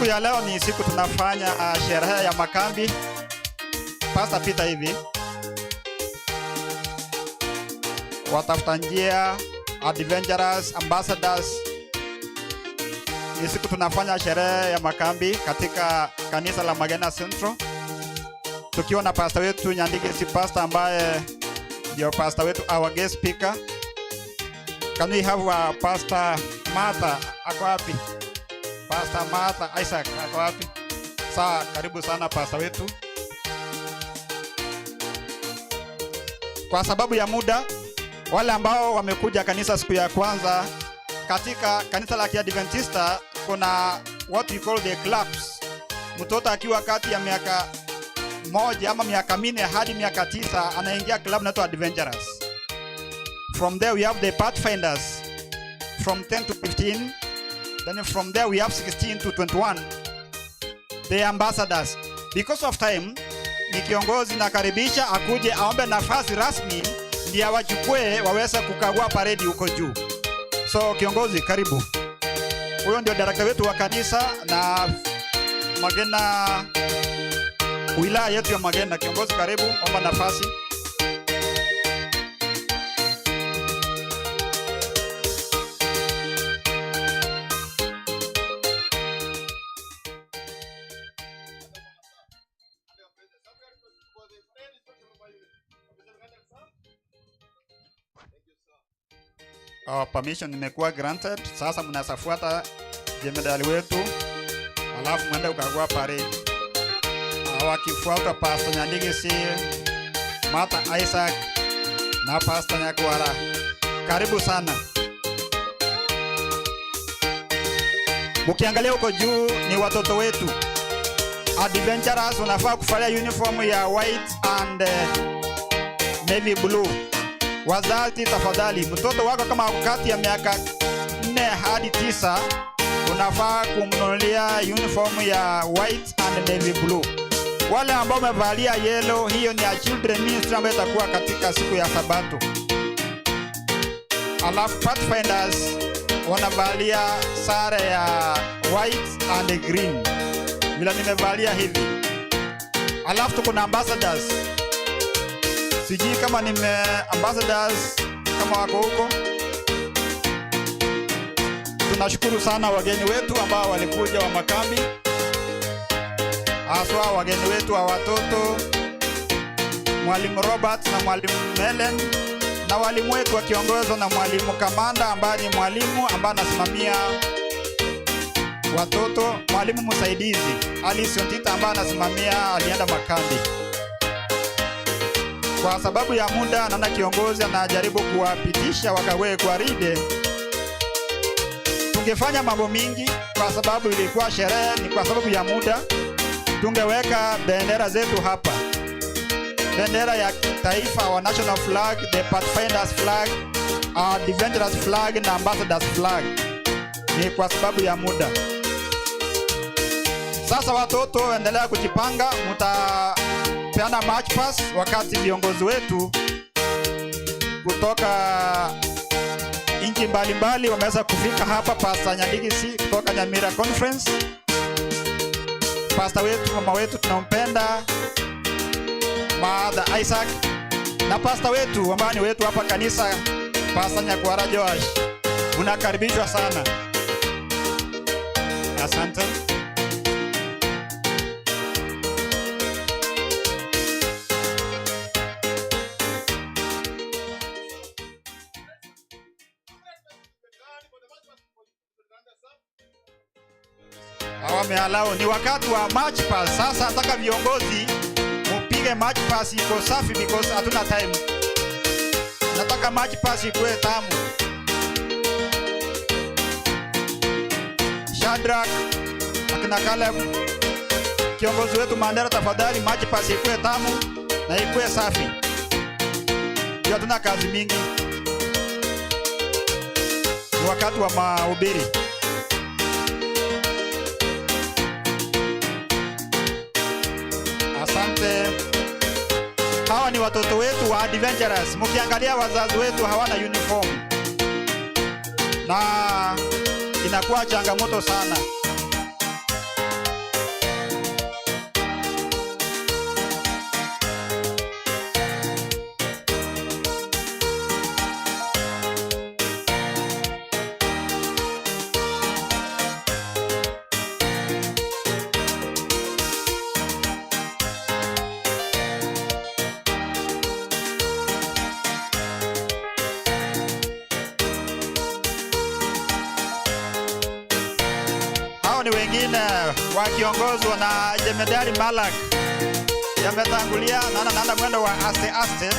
Siku ya leo ni siku tunafanya sherehe ya makambi. Pastor, pita hivi. Watafuta njia, adventurers, ambassadors. Ni siku tunafanya sherehe ya makambi katika kanisa la Magena Central, tukiwa na pastor wetu Nyandike, si pastor ambaye ndio pastor wetu, our guest speaker. Can we have Pastor Martha, ako wapi? Pastor Martha Isaac ako wapi? Sawa, karibu sana pastor wetu. Kwa sababu ya muda, wale ambao wamekuja kanisa siku ya kwanza, katika kanisa la Kiadventista kuna what we call the clubs. Mtoto akiwa kati ya miaka 1 ama miaka 4 hadi miaka 9 anaingia club inaitwa Adventurers. From there we have the Pathfinders from 10 to 15. Then from there we have 16 to 21. The ambassadors. Because of time, ni kiongozi nakaribisha akuje aombe nafasi rasmi ndiye awachukue waweze kukagua paredi huko juu. So kiongozi, karibu. Huyo ndio director wetu wa kanisa na Magena, wilaya yetu ya Magena. Kiongozi, karibu, omba nafasi. Oh, permission imekuwa granted. Sasa mnasafuata jemedali wetu, alafu mwende ukagua parade. Wakifuata Pastor Nyandigisi, Martha Isaac na Pastor Nyakwara. Karibu sana. Mkiangalia huko juu ni watoto wetu. Adventurers unafaa kuvalia uniform ya white and navy blue. Wazazi tafadhali, mtoto wako kama kati ya miaka 4 hadi 9 unafaa kumnunulia uniform ya white and navy blue. Wale ambao wamevalia yellow, hiyo ni ya children ministry ambayo itakuwa katika siku ya Sabato. Alafu Pathfinders wanavalia sare ya white and green vile nimevalia hivi. Alafu tuko na ambassadors, sijui kama nime ambassadors kama wako huko. Tunashukuru sana wageni wetu ambao walikuja wa makambi, haswa wageni wetu wa watoto, Mwalimu Robert na Mwalimu Helen na walimu wetu wakiongozwa na Mwalimu Kamanda ambaye ni mwalimu ambaye anasimamia watoto, mwalimu msaidizi Alice Ontita ambaye anasimamia alienda makambi. Kwa sababu ya muda, naona kiongozi anajaribu kuwapitisha wakawe gwaride. Tungefanya mambo mingi kwa sababu ilikuwa sherehe, ni kwa sababu ya muda. Tungeweka bendera zetu hapa, bendera ya taifa wa national flag, the Pathfinders flag, Adventurers flag na Ambassadors flag. Ni kwa sababu ya muda. Sasa watoto, endelea kujipanga, mtapeana march pass wakati viongozi wetu kutoka nchi mbalimbali wameweza kufika hapa. Pastor Nyandigisi kutoka Nyamira Conference, pastor wetu, mama wetu tunampenda Martha Isaac, na pastor wetu ambaye ni wetu hapa kanisa, Pastor Nyakwara Joash, unakaribishwa sana. Asante. Wameallow ni wakati wa march pass. Sasa nataka viongozi mupige march pass iko safi because hatuna time. Nataka march pass ikuwe tamu. Shadrach, akina Caleb, kiongozi wetu Mandela, tafadhali march pass ikuwe tamu na ikuwe safi. Ndio hatuna kazi mingi. Ni wakati wa mahubiri. Asante. Hawa ni watoto wetu wa adventurers. Mkiangalia wazazi wetu hawana uniform na inakuwa changamoto sana. Hao ni wengine wakiongozwa na Jemedari Malak. Yametangulia, naona naenda mwendo wa aste aste.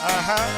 Aha.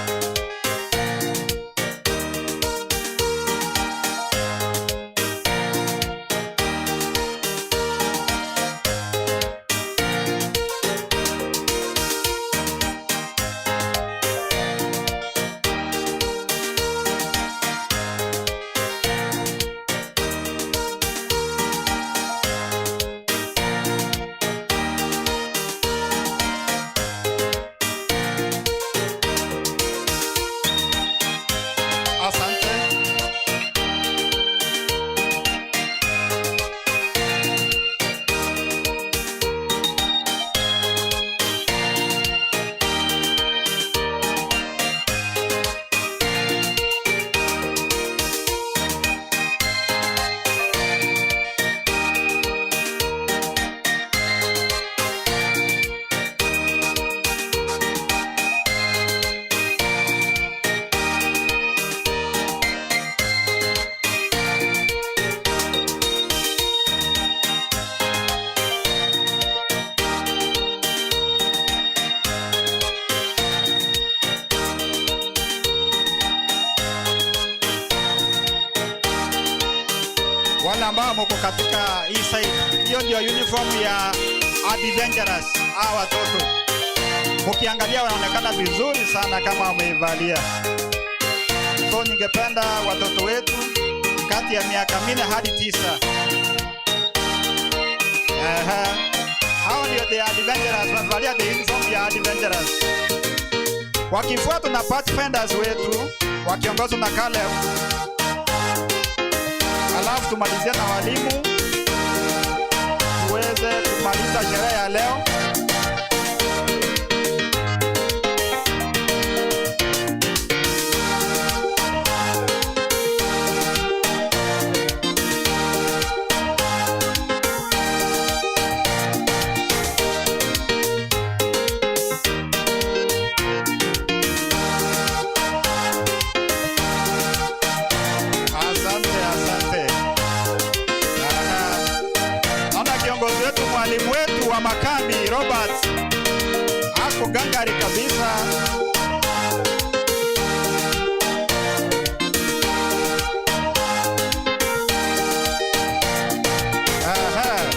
Asante. Wale ambao mko katika hii side, hiyo ndio uniform ya Adventurers. Hawa watoto ukiangalia wanaonekana vizuri sana kama wameivalia. So ningependa watoto wetu kati ya miaka 4 hadi 9. Aha. Hao ndio the Adventurers, wamevalia the uniform ya Adventurers. Wakifuatwa na Pathfinders wetu wakiongozwa na Caleb. Alafu tumalizie na walimu tuweze kumaliza sherehe ya leo. Asante, asante. Aha. Naona kiongozi wetu, mwalimu wetu wa makambi Robert ako gangari kabisa. Aha.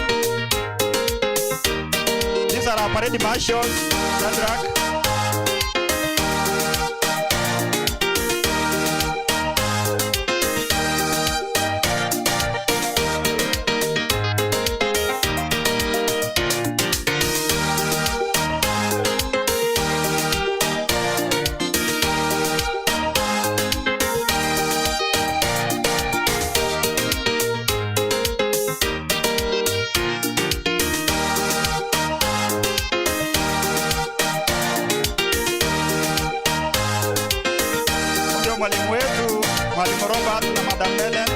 These are our parade marshals, Shadrach. Ndio mwalimu wetu, Mwalimu Robert na Madam Helen,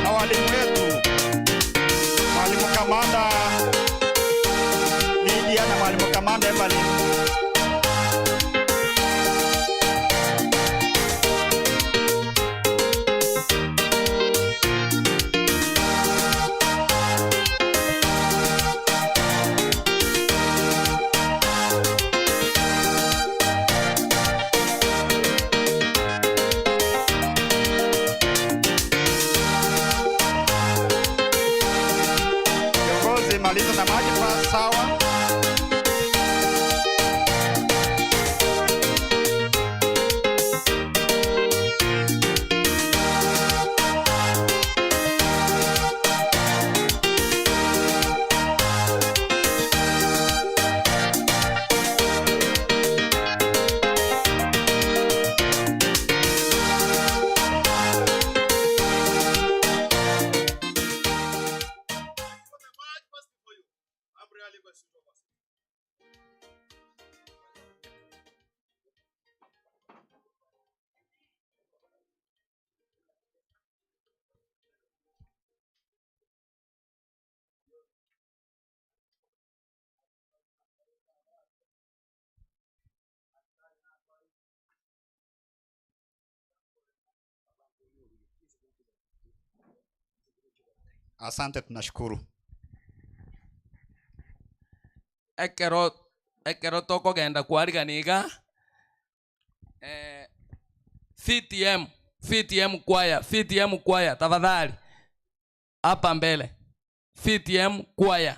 na walimu wetu, Mwalimu Kamanda Lydia na Mwalimu Kamanda Evelyn. Kiongozi, maliza na maji pa sawa. For the march past before you. I'm really going to Asante, tunashukuru. Ekero ekero tokogenda kwarigana iga VTM VTM choir, VTM choir, tafadhali hapa mbele. VTM choir.